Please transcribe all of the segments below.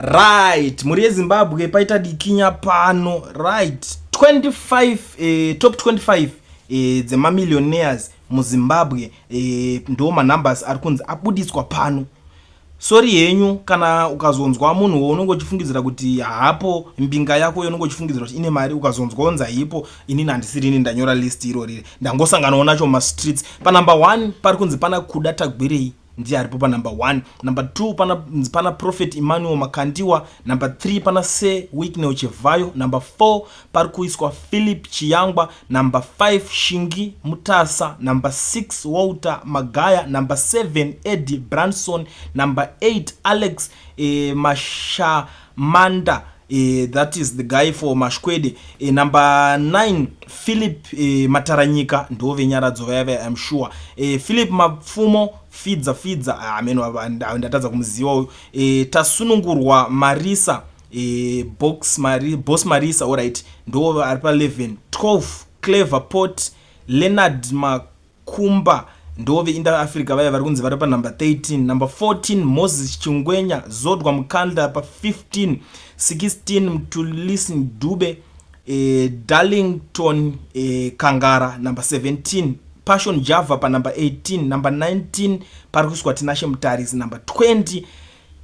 Right, mhuri yeZimbabwe, paita dikinya pano. Right, 25, top 25 dzemamillionaires muZimbabwe, ndo manumbers ari kunzi abudiswa pano. Sorry henyu, kana ukazonzwa munhu waunenge uchifungidzira kuti hapo, mbinga yako unenge uchifungidzira kuti ine mari, ukazonzwa unzi haipo, inini handisirini ndanyora list iroriri, ndangosanganawo nacho mumastreets. Panumber 1 pari kunzi pana Kuda Tagwirei, ndiye aripo panumber 1. Number 2 pana Prophet Emmanuel Makandiwa. Number 3 pana Sir Wicknell Chivayo. Number 4 pari kuiswa Philip Chiyangwa. Number 5, Shingi Mutasa. Number 6, Walter Magaya. Number 7, Eddie Branson. Number 8, Alex Mashamanda, that is the guy for Mashkwede. Number 9, Philip Mataranyika, ndo veNyaradzo vaya vaya, I'm sure. Philip Mapfumo Fidza Fidza, ameno ndatadza kumuziva uyu. Tasunungurwa Marisa, Boss Marisa, alright, ndo ari pa11. 12, Clever Port. Leonard Makumba, ndo veInter Africa vaya, vari kunzi vari panumber 13. Number 14, Moses Chingwenya. Zodwa Mukanda pa15. 16, Mthulisi Dube. Darlington Kangara, number 17. Passion Java panumber 18. Number 19 pari kuiswa Tinashe Mutarisi. Number 20,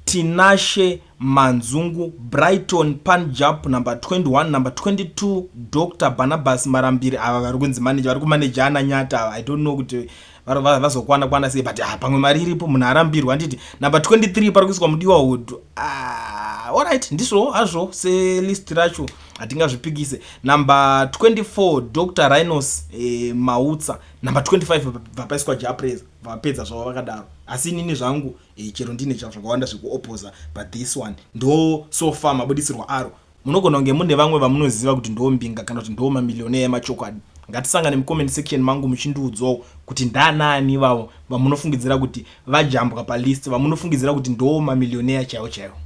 Tinashe Manzungu. Brighton Punjab, number 21. Number 22, Dr Barnabas Marambiri. Ava vari kunzi manager, vari kumaneja ana Nyata ava. I don't know kuti vazokwana kwana sei, but ah, pamwe mari iripo, munhu arambirwa, handiti? Number 23 pari kuiswa Mudiwa Hood. Ah, alright, ndizvo hazvo, selist racho hatingazvipikise. Number 24, Dr Rinos Mautsa. Number 25 vapaiswa Jah Prayzah. Vapedza zvavo vakadaro. Asi inini zvangu, chero ndine zvakawanda zvekuoposa, but this one ndo so far mabudisirwo aro. Munogona kunge mune vamwe vamunoziva kuti ndo mbinga kana kuti ndo mamilioneya emachokwadi. Ngatisangane mucomment section mangu muchindiudzawo kuti ndanani vavo vamunofungidzira kuti vajambwa palist, vamunofungidzira kuti ndo mamilioneya chaiwo chaiwo.